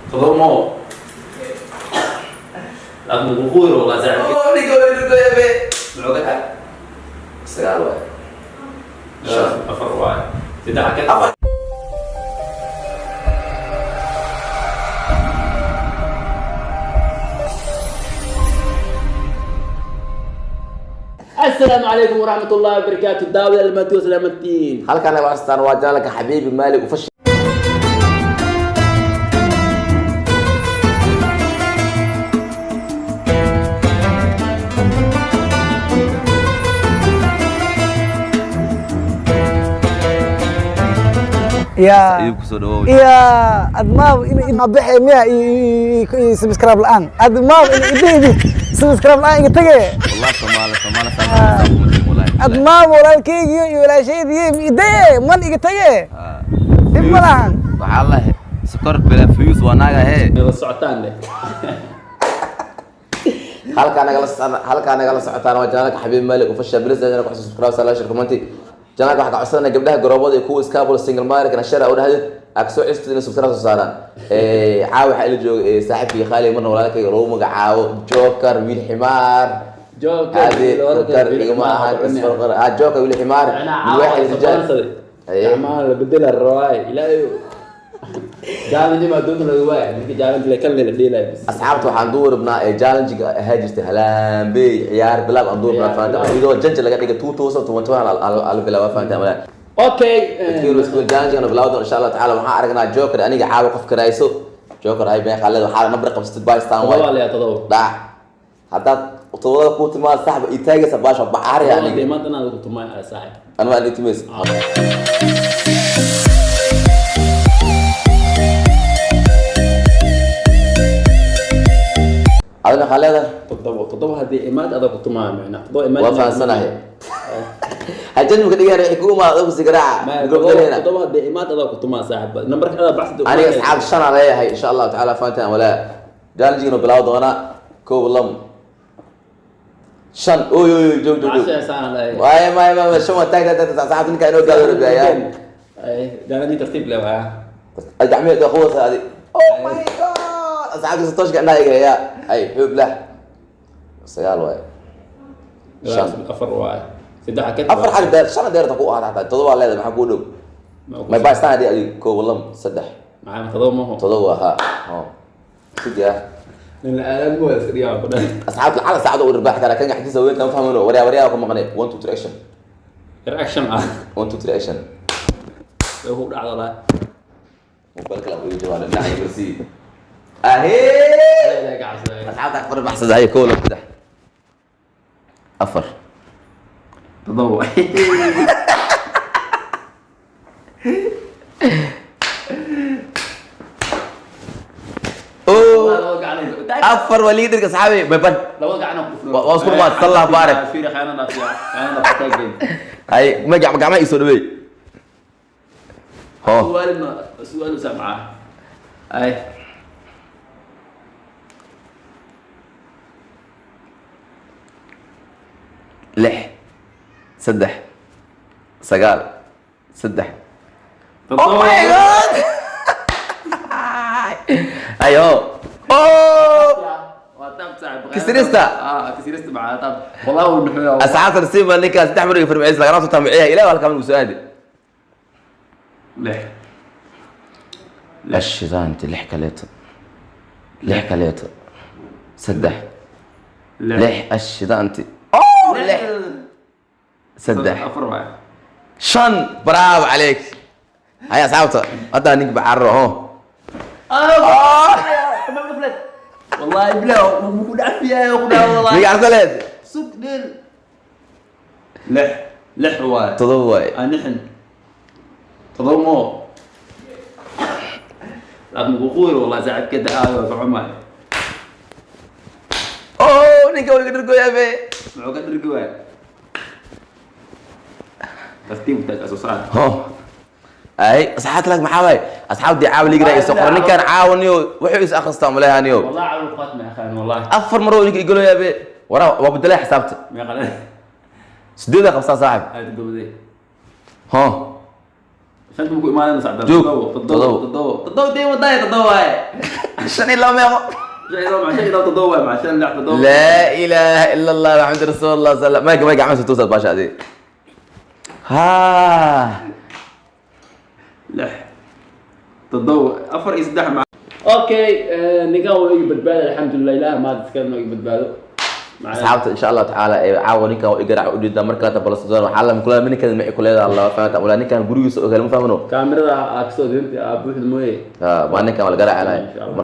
Todoba moo. Laakiin wuu ku yiri wallah saaxiibkay. Oh, ninka waa dhirgoyaa be. Muxuu ka tahay? Sagaal waay. Shan. Afar waay. Saddex ka. Afar. Assalaamu calaykum waraxmat ullahi wabarakaatu. Daawada almaatiyo salaamantiin. Halkaan ay waxstaan waa janalka Xabiibi Maalik ufash. Ya. Ayuu kusoo dhawow. Ya, admaab in abaxe miya i subscribe la'aan, admaab in idhihdi subscribe la'aan iga tage. Wallah Soomaali Soomaali Soomaali wallahi. Admaab walaalkeygiyo iyo walaashaydiyo idaye man iga tage, dhib ma lahan. Waxaa la sokor bila fuyus waa naaga hee. Wada socotaan leh. Halkaa nagala socon, halkaa nagala socotaan waa janalka Xabiib Maalik ufasha bilis janalka wax subscribe sala share comment. Janalka waxaa ka codsanaya gabdhaha garoobada iyo kuwa iskaabul single markana share u dhahdid aa kasoo cestid inay subscribe soo saaraan. Caawa waxaa ila jooga saaxiibkii Khaali, marna walaalkayga lagu magacaabo Joker wiil ximaar. Joker. Adi Joker igama ahan isfarqar ah Joker wiil ximaar waaxid rijaal. Gacmaha la bedela rawaay ilaahay challenge ma adduunka laga waaya ninka challenge la kan la dheelay. Asxaabta waxaan duuribnaa ee challenge-ga ahaa jirtay halaambey ciyaar bilaab aan duuribnaa faanta iyadoo janja laga dhigay 2021 al bilaaba faanta malaa. Okay. Kiilo isku challenge-gana bilaawdo insha Allah tacaala. Waxaan aragnaa Joker aniga caawa qof karayso Joker ay been qalad waxaa nambar qabsatid baystaan Todoba waay leeya todoba. Dhac haddaad todobada ku timaad saxba itaagaysa baasha bacaari aniga. Maanta inaad ku tumay saaxib. Anma ani timays. Adina waxaa leedahay Todoba, todoba haddii imaad adag ku tumaa macna todoba imaad. Waa fahansanahay hajad maka dhigaan wixii kugu imaada adigu sigaraaca gobdaleena. Todoba haddii imaad adag ku tumaa saaxib nambarka adaa baxsad. Aniga asxaab shan aan leeyahay insha allahu tacaala fahantaan walaa challenge-gina bilaaw doona kow lam shan oy oy oy joog joog joog. Waaye maaye maaye shan waa taag taag taag asxaabta ninkaa inoo gaado rabiyaa. Challenge tartiib leh waa. Gacmeed waa quwasa adi. Oh my God, asxaabta satoshka indhaha iga hayaa ay xuub lah sagaal waaye shan. Afar waay, saddex ka. Afar xag deer shan deerta ku ahaata xataa todoba leedahay maxaa kuu dhow may baystaan hadii adig kow lam saddex. Maxaa todoba maho? Todoba ha ho sideed. Nin la aadan ma wada iska dhigaa ku dhan. Asxaabta lacala saacada u dharbaaxi karaa kan gaxtiisa weynta ma fahmayno waryaa waryaa ku maqnay one two three action. Reaction ah. One two three action. Way ku dhacdo laa. Mobaylka la ugu jawaab dhinaca kursi ahee. Ilaahay ka cabsaday. Asxaabta afar baxsada hay kow laba saddex afar. Todoba. Oh, afar waa liidarka asxaabi bayban. Labada gacan ku furo. Waa isku rumaad, sallah baarak. Fiiri khayana dhaafiya khayana dhaafiya. Hay ma gacma gacmaha ii soo dhaweey ho. Su'aal su'aal samca ay. Lix saddex sagaal saddex. Oh my God, ayo oh. Waa taab saaxib. Kisirista. Ah, kisirista maca taab wallahi wuu nuxuyaa. Asxaabta nasiiba ninkaa saddex mar iga farmiciis lagana soo taamiciya ilaah halkaa uu soo aadi. Lix. Ashidaanti lix kaleeto lix kaleeto saddex lix ashidaanti oh lix saddex. Afar waay. Shan, bravo عليك. هيا asxaabta hadda ninka bacarro ho. والله بلا wuu ku dhafiyaa ku dhaw wallahi. Miga arsaleed. Sug dhil lix lix waay. Todoba waay. Anixin todoba moo laakiin wuu ku yiri wallahi saaxiibka da'aayo socomay. Oh, ninka wuu iga dhirgoyaa be. Muxuu ka dhirgi waay tartiib taag soo saar. Ho ay asxaabta laag maxaa waay asxaabtii caawa liigra ay soo qoran ninkan caawaniyo wuxuu is akhristaa maleehaniyo. والله عاون قاتنا يا اخوان والله. Afar mar oo ninka igaloyaa be waraa waa bedelay xisaabta. ما قال. Sideedaa qabsaa saaxib. هاي تدوبدي. Ho. شنت ممكن ما انا ساعد. Joog. تضو تضو تضو تضو دي وضاي تضو هاي. 5 iyo 2 meeqo? 5 iyo 2 maca 5 iyo 2 7 waay, maca 5 6 7. Laa ilaaha ila Allah, maxamed rasuul Allah sal. Mayga, mayga gacmaha tuusaad baasha adi ha. 6 7 4 iyo 3 maca. Okay, ninkan waa iga badbaado, alxamdulilah. Ilaah maad iska noo iga badbaado. Asxaabta, insha Allahu tacaala, ee caawa ninkan waa igaraac ujeedaa. Mar kaleta balasadaan waxaa la kula ninkan ma kuleeda Allah fahamta wala ninkan gurigiisa oo kale ma fahmno. Kaamirada aa kasoo dinta aa buuxda mooye. Ha, waa ninkan waa la garaaci lahay. Insha Allah.